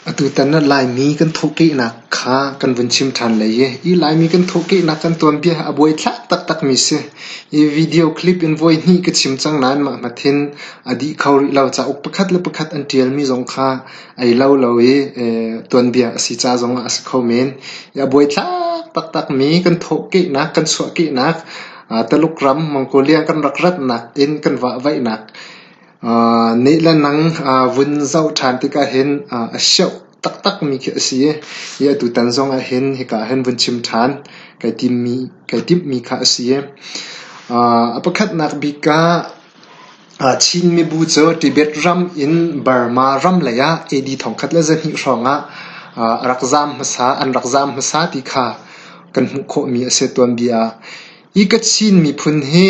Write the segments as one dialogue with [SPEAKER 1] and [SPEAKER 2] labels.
[SPEAKER 1] Atutan ah Laimi kan thawhkehnak kha kan vun chim ṭhan lai i hi Laimi kan thawhkehnak kan tuanbia hi a buaithlak taktakmi si. Hi video clip in voi hnih ka chim cang nain mah hmathin a dih kho rih lo. Cauk pakhat le pakhat an ṭialmi zong kha ei lo lo i tuanbia a si ca zongah a si kho men. A buaithlak taktakmi kan thawhkehnak, kan chuahkehnak, Taluk ram Mongolia kan rak ratnak in kan vahvaihnak Nih le nang vun zoh ṭhan tikah hin a sioh taktakmi khi a si i atutan zong ah hin hika ah hin vun chim ṭhan kai timhmi kha a si. A pakhatnak bik ah Chin mibu cu Tibet ram in Burma ram lei ah AD 1200 hrawngah a rak zaam hmasa, an rak zaam hmasa ti kha kan hmuh khawhmi a si tuanbia ah. Hi Kachin miphun hi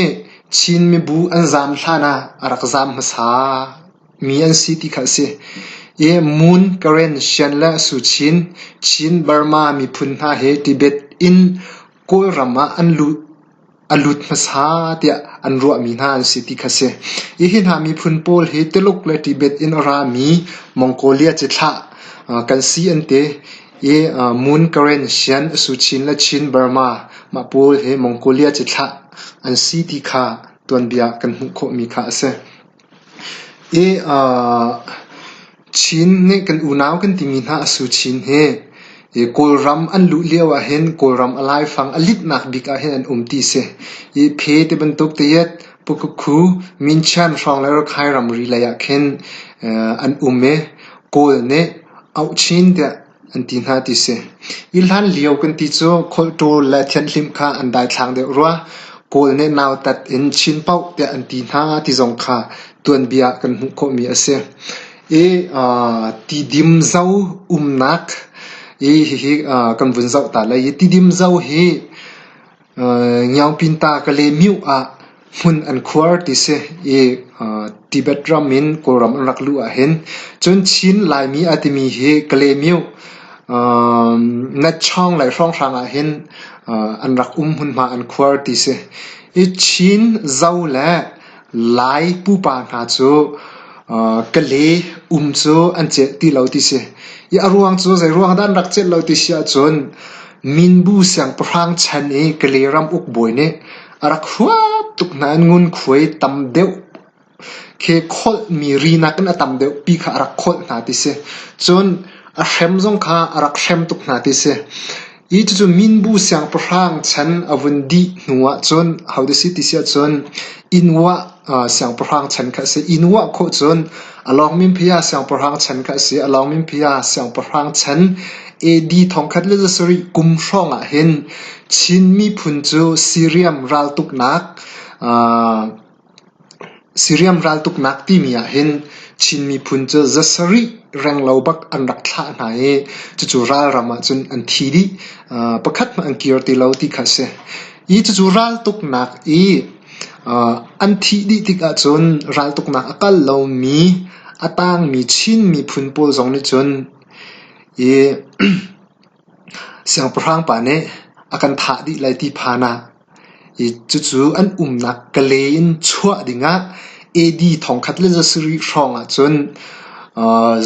[SPEAKER 1] Chin mibu an zaam hlan ah a rak zaam hmasa mi an si ti kha a si. I Moon, Karen, Shan le Suchin, Chin Burma miphun hna hi Tibet in Kawlram ah an luh a lut hmasa tiah an ruahmi hna an si ti kha a si. Hi hi hna miphun pawl hi Tuluk le Tibet in a rami Mongolia cithlah kan si an ti. I Moon Karen, Shan, Suchin le Chin Burma mah pawl hi Mongolia cithlah an si ti kha tuanbia kan hmuh khawhmi kha a si. I Chin nih kan unau kan timi hna a Suchin hi Kawlram an luh lio ahhin Kawlram a laifang a litnak bik ahhin an um ti si. I Phe ti bantuk tayet Pukukhu, Minchan hrawng le Rakhine ramri lei ah khin an um i Kawl nih Auhchin tiah an ti hna ti si. I hlan lio kan ti cu kholhṭawl le thianhhlimh kha an daithlang deuh rua. Kawl nih nautat in Chin paoh tiah an ti hna ti zong kha tuanbia kan hmuh khawhmi a si. I Tidim zo umnak i hihi kan vun zoh ta lai i Tidim zo hi Ngiaungpinta Kalaymyo ah hmun an khuar ti si i Tibet ram in Kawlram an rak luh ahhin cun Chin Laimi a timi hi Kalaymyo Natchawng lei hrawnghrang ahhin an rak um hmunhma an khuar ti si. I Chin Zo le Lai pupa hna cu Kale um cu an celh ti lo ti si. I a ruang cu zei ruang dah an rak celh lo ti si ahcun Minbu siangpahrang chan i Kale ram ukbawi nih a rak huat tuk hna in ngunkhuai tam deuh khi kholhmi ri nakin a tam deuh pi kha a rak kholh hna ti si. Cun a hrem zong kha a rak hrem tuk hna ti si. Hi cucu Minbu siangpahrang chan a vun dih hnu ahcun ahodah si ti si ahcun Inwah siangpahrang chan kha a si. Inwah khawh cun Alawngminphia siangpahrang chan kha a si. Alawngminphia siangpahrang chan AD 1700 kum hrawng ah hin Chin miphun cu Syriam raltuknak Syriam raltuknak timi ahhin Chin miphun cu zasarih renglo bak an rak thlah hna i cucu ralram ahcun an thi dih. Pakhat hmanh an kir ti lo ti kha a si. Hi cucu raltuknak i an thih dih tik ahcun raltuknak a kal lomi a tangmi Chin miphun pawl zong nih cun i siangpahrang pa nih a kan thah dih lai ti phan ah Cucu an umnak Kale in chuah dingah AD 1700 hrawng ahcun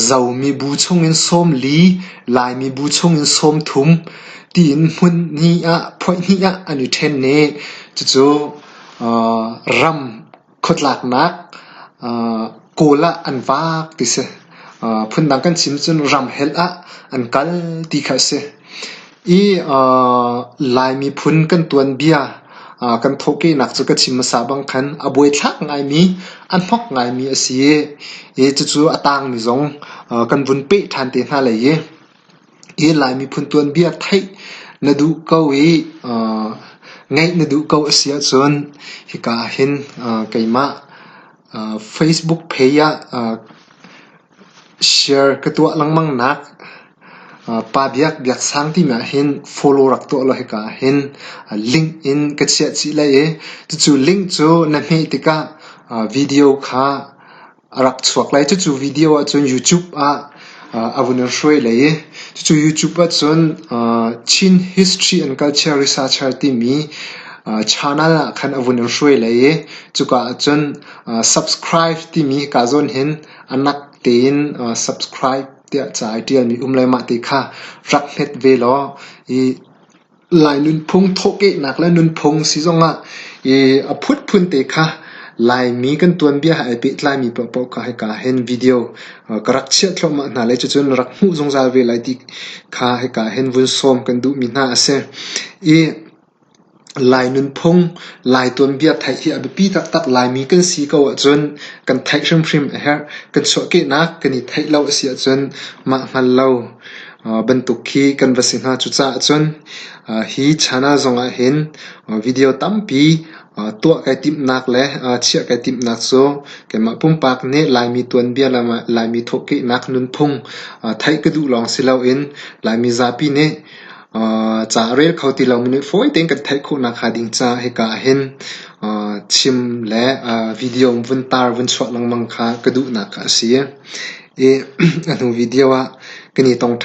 [SPEAKER 1] Zo mibu chungin 40, Lai mibu chungin 30 tiin hmun hnih ah phoih hnih ah an i ṭhen i cucu ram khuatlaknak Kawl ah an vak ti si. Phundang kan chim cun ramhelh ah an kal ti kha a si. I Lai miphun kan tuanbia kan thawhkehnak cu ka chim hmasa bang khan a buaithlak ngaimi, a hnok ngaimi a si i cucu a tangmi zong kan vun peh ṭhan te hna lai i Hi Lai miphun tuanbia theih na duh ko i ngeih na duh ko a si ahcun hika ah hin keimah Facebook page ah share ka tuah lengmang nak Pa Biak Biak Sang timi ah hin follow rak tuah law hika ah hin link in ka chiah chih lai i cucu link cu na hmeh tikah video kha a rak chuak lai. Cucu video ahcun YouTube ah a vun in hruai lai i cucu YouTube ahcun Chin History and Culture Researcher timi channel ah khan a vun in hruai lai i cuka ahcun subscribe timi ka zawn hin a nak tein subscribe. tiah ca ai ṭialmi um le mah ti kha rak hmet ve law i Lai nunphung thawhkehnak le nunphung si zongah i a phunphun te kha Laimi kan tuanbia he ai pehtlaimi paohpaoh kha hika hin video ka rak chiah thluahmah hna lai. Cucun na rak hmuh zungzal ve lai ti kha hika hin vun sawm kan duhmi hna a si. I Lai nunphung, Lai tuanbia theih hi a biapi taktak. Laimi kan si ko ahcun kan theih hrimhrim a herh. Kan chuahkehnak kan i theih lo a si ahcun mah hngal lo bantuk khi kan va si hnga. Cucaah cun hi channel zongah hin video tampi tuah kai timhnak le chiah kai timhnak cu keimah pumpak nih Laimi tuanbia le Laimi thawhkehnak nunphung theih ka duh lawng si loin Laimi zapi nih ca a rel kho ti lomi nih fawi tein kan theih khawh nakhnga ding caah hika ah hin chim le video vun tar vun chuah lengmang kha ka duhnak a si i a hnu video ah kan i tong ṭhan.